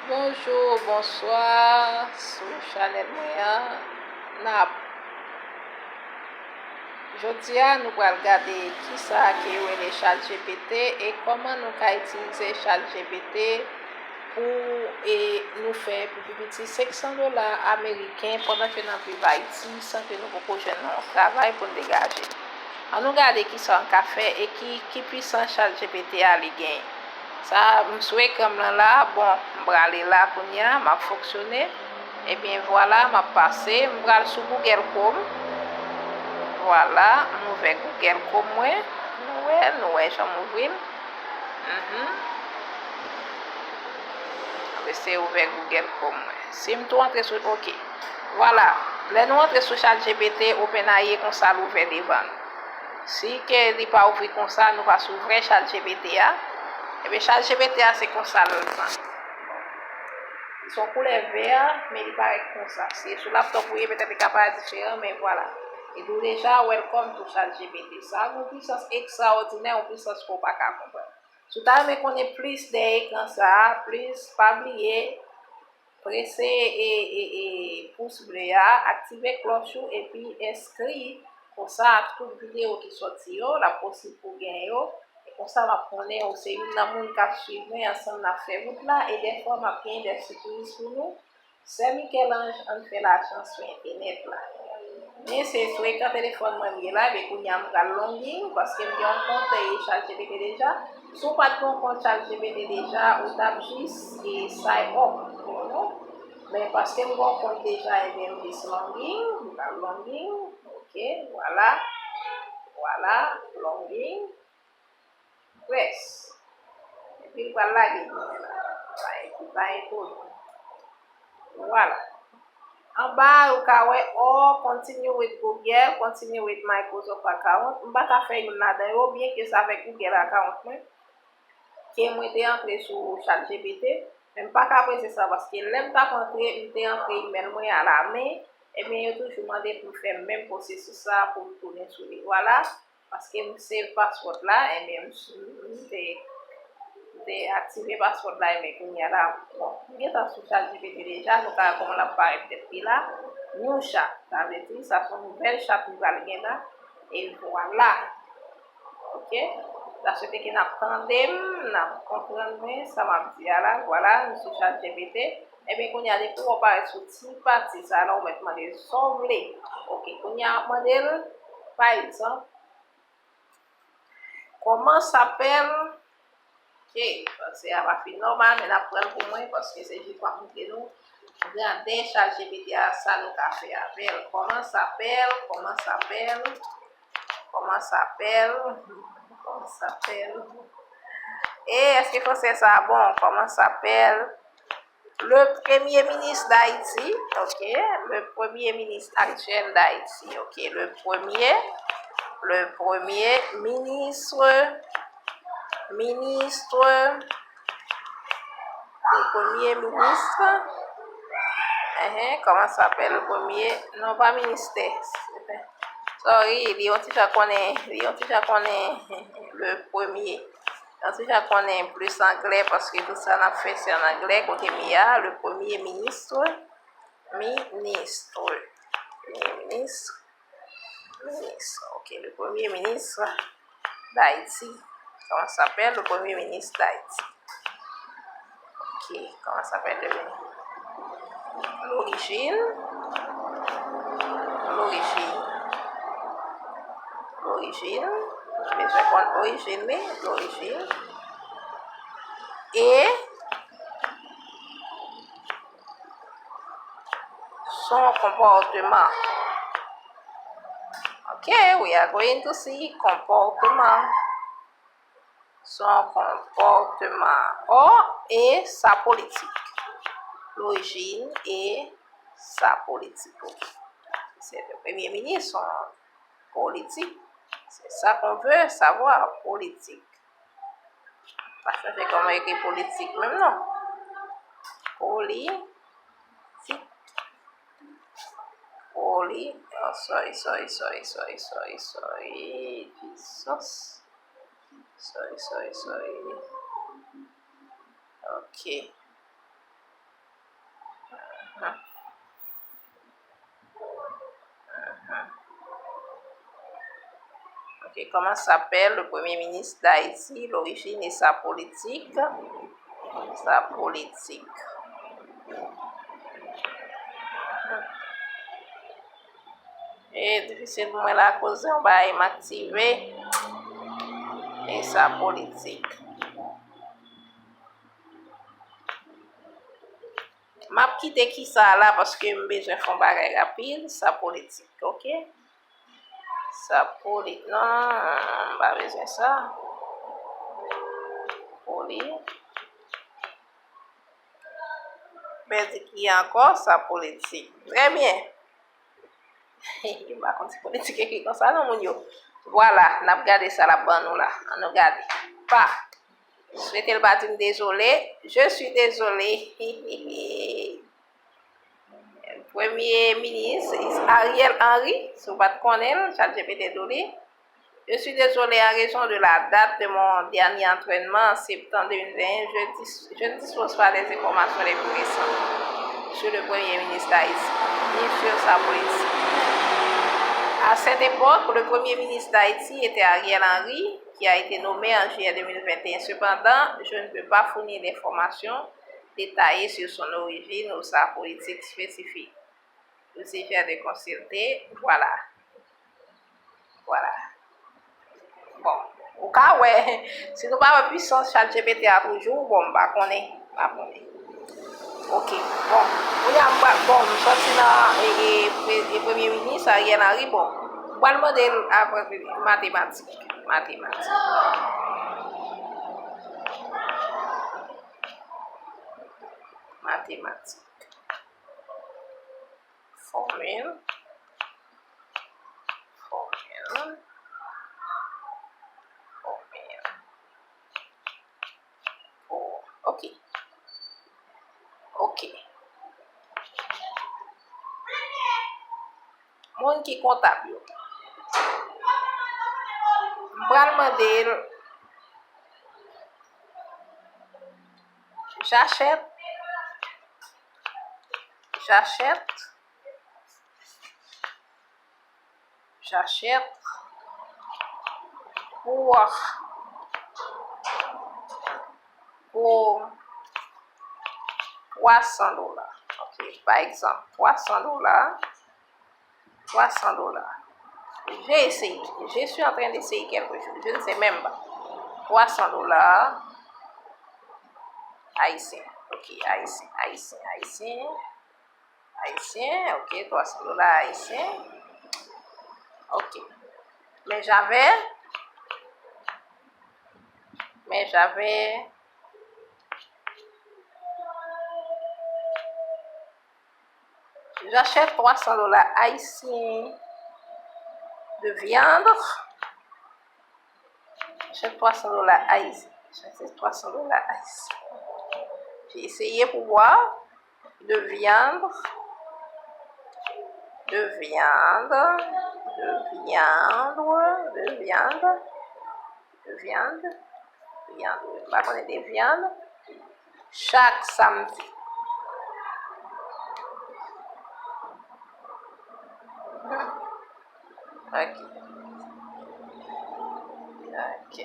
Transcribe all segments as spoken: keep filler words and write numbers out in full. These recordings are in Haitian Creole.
Bonjou, bonswa sou chanèl mwen an. N ap, jodi a, nou pral gade kisa ke yo rele ChatGPT e kòman nou ka itilize ChatGPT pou e nou fè pou pi piti senk san dola ameriken pandan ke n ap viv Ayiti san ke nou poko jwenn yon travay pou n degaje. Ann nou gade kisa n ka fè e ki, ki pwisans ChatGPT a li genyen. Sa, m sou ekran m lan la, bon, m prale la kounye a, m ap fonksyone. Ebyen, vwala, m ap pase, m pral sou Google Chrome. Vwala, m ouvè Google Chrome mwen. Nou wè, nou wè jan m ouvri l. Mhm. Mwen se ouvè Google Chrome mwen. Si m tou antre sou, ok. Vwala. Lè nou antre sou ChatGPT, OpenAI konsa l ouvè devan nou. Si ke li pa ouvri konsa, nou pa sou vrè ChatGPT a. Ebyen, ChatGPT a se konsa l sanble. Li se yon koulè vè, men li parèt konsa. Si sou laptop ou ye, petèt li ka parèt diferan, men vwala. Li di w deja, welcome to ChatGPT. Sa gen yon pwisans ekstraòdinè, yon pwisans ke w pa ka konprann. Si w ta renmen konnen plis de ekran sa a, plis, pa bliye, prese e, e, e pous ble a, aktive klòch ou, epi enskri. Konsa, tout videyo ki sòti yo, l ap posib pou w gen yo. E konsa, m ap konnen ou se youn nan moun k ap swiv mwen ansanm n ap fè wout la. E dèfwa, m ap gen de sipwiz pou nou. Sè Michel-Ange, ann fè lajan sou entènèt la. Men se sou ekran telefòn mwen m ye la, ebyen kounye a m pral login, paske m gen yon kont e ChatGPT deja. Si w pa t gen yon kont ChatGPT deja, ou t ap jis e sign up, you know. Men paske m gen yon kont deja, ebyen m jis login, m pral login, ok, vwala, vwala, login. Press. Epi l pral lage kounye a la. Pa, pa etone. Vwala. Anba a, ou ka wè, or continue with Google, continue with Microsoft account. M pa ka fè youn ladan yo, byenke se avèk Google account mwen ke mwen te antre sou ChatGPT. Men m pa ka prese sa, paske lè m t ap antre, m te antre imèl mwen a la men, ebyen, yo toujou mande pou m fè menm pwosesis sa pou m tounen sou li. Vwala. Paske m save password la, ebyen, m, m te, m te aktive password la, ebyen, kounye a la, bon, m gentan sou ChatGPT deja, nou ka wè kòman l ap parèt tèt li la. New chat, sa vle di, sa se yon nouvèl chat nou pral gen la. E vwala. Ok? M ta swete ke n ap tande m, n ap konprann mwen, sa m ap di a la. Vwala, nou sou ChatGPT. Ebyen, kounye a, depi w parèt sou ti pati sa la, ou mèt mande sa w vle. Ok, kounye a, m ap mande l, pa egzanp, Comment s'appelle? Ok, franse a pa fin nòmal, men n ap pran l pou mwen, paske se jis pou m montre nou grandè ChatGPT a, sa nou ka fè avè l. Comment s'appelle? Comment s'appelle? Comment s'appelle? Comment s'appelle? E èske franse sa bon? Comment s'appelle? Le Premier ministre d'Haïti, ok, le Premier ministre actuel d'Haïti, ok, le premier, le premier ministre, ministre, le premier ministre, hein, comment s'appelle le premier, non, pa ministè, sorry, li yon ti jan konnen, li yon ti jan konnen le premier. Yon ti jan konnen plis anglè, paske tout sa n ap fè se an anglè, kote m ye a, le premier ministre, ministre, ministre, ministre, ok, le premier ministre d'Haïti. Comment s'appelle le premier ministre d'Haïti? Ok, comment s'appelle le, l'origine, l'origine, l'origine, bezwen konn orijin li, l'origine, e son comportement. Ok, we are going to see comportement. Son comportement. Oh, et sa politique. L'origine et sa politique. Ok. C'est le premier ministre, son politique. C'est ça qu'on veut savoir, politique. Pa chonje kòman yo ekri politik menm non. Politik. Poli-, oh, sorry, sorry, sorry. Jesus. Sorry, sorry, sorry. Ok. Ok, comment s'appelle le Premier ministre d'Haïti, l'origine et sa politique? Sa politique. E difisil pou mwen la koze yon bagay m aktive. E sa politik. M ap kite kisa a la paske m bezwen fè yon bagay rapid. Sa politik, ok? Sa poli-, non, m pa bezwen sa. Poli. Pèdi ki ankò, sa politik. Trè byen. M pa konn si politik ekri konsa non, moun yo. Vwala, n ap gade sa l ap ban nou la. Ann nou gade. Pa. Swete l pa di m dezole. Je suis désolé. Premye minis Ariel Henry, si w pa t konnen l, ChatGPT di w li. Je suis désolé, en raison de la date de mon dernier entraînement en septembre deux mille vingt et un, je dis-, je ne dispose pas des informations les plus récentes sur le Premier ministre d'Haïti, ni sur sa politique. À cette époque, le Premier ministre d'Haïti était Ariel Henry, qui a été nommé en juillet deux mille vingt et un. Cependant, je ne peux pas fournir d'informations détaillées sur son origine ou sa politique spécifique. Ou sijè de konsilte, vwala. Vwala. Bon, ou ka wè, si nou pa wè pwisans ChatGPT a toujou, bon, m pa konnen, m pa konnen. Ok, bon, kounye a m pral, bon, m sòti nan, e, e, pre-, e premye minis Ariel Henry, bon, m pral mande l apre matematik, matematik. Matematik. Fòmil. Fòmil. Fòmil. Pou, ok. Ok. Moun ki kontab yo. M pral mande l. J'achète. J'achète. J'achète pour, pour twa san dola. Ok, pa egzanp, twa san dola. Twa san dola. J'ai essayé. Je suis en train d'essayer quelque chose. Je ne sais même pas. Twa san dola. Ayisyen. Ok, ayisyen, ayisyen, ayisyen. Ayisyen, ok, twa san dola ayisyen. Ok. Mais j'avais, mais j'avais, j'achète twa san dola ayisyen de viande. Achèt twa san dola ayisyen. Achèt twa san dola ayisyen. J'ai essayé pour voir. De viande. De viande. De viande. De viande. De viande. Viande. M pa konnen de viande. Chak samdi. Ok. Ok.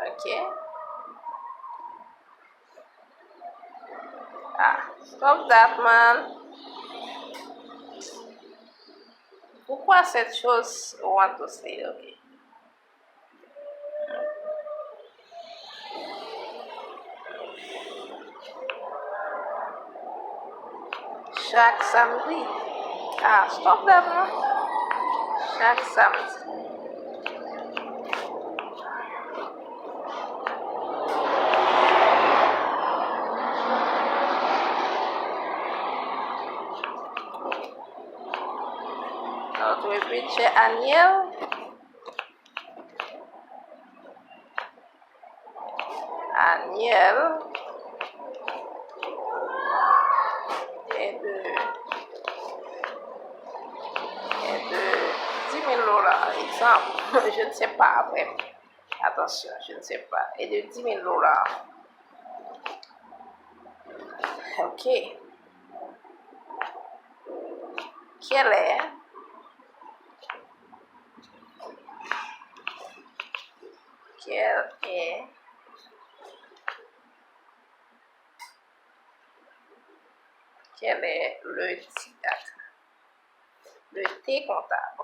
Ok. Ah, stop that, man. Pourquoi cette chose want to say? Ok. Chak samdi. Ah, stop that, non. Chak samdi. Notre budget annuel. Annuel est de, est de dix mille dollars, exemple. Je ne sais pas, après. Attention, je ne sais pas. Est de dix mille dollars. Ok. Quel est, quel est, quel est le T, d'accord. Le T comptable.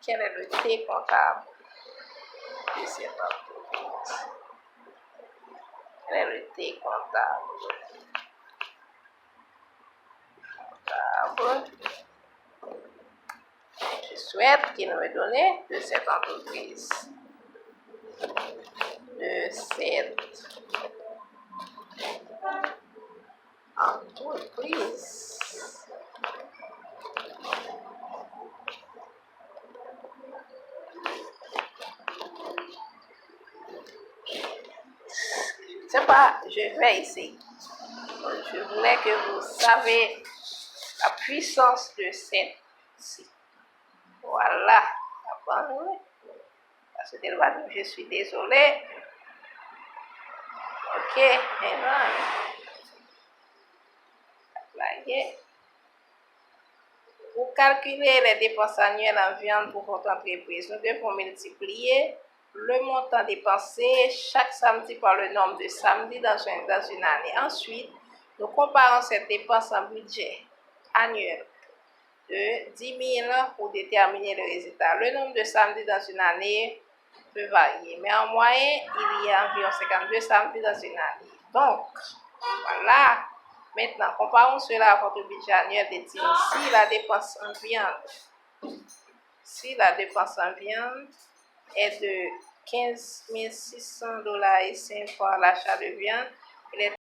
Quel est le T comptable de cette entreprise? Quel est le T comptable? Comptable. Je souhaite qu'il me donne de cette entreprise. De cette entreprise. C'est pas, je vais essayer. Je voulais que vous savez la puissance de cette ci. Voilà. Avan nou, paske te lwa di, je suis désolé. Ok, men non. Blague. Pour calculer les dépenses annuelles en viande pour votre entreprise, nous devons multiplier le montant dépensé chaque samedi par le nombre de samedis dans une, dans une année. Ensuite, nous comparons cette dépense en budget annuel de dix mille pour déterminer le résultat. Le nombre de samedis dans une année peut varier, mais en moyenne, il y a environ cinquante-deux samedis dans une année. Donc, voilà. Maintenant, comparons cela à votre budget annuel de dix mille. Si la dépense en viande, si la dépense en viande est de quinze mille six cents dollars et cinq pour l'achat de viande, il est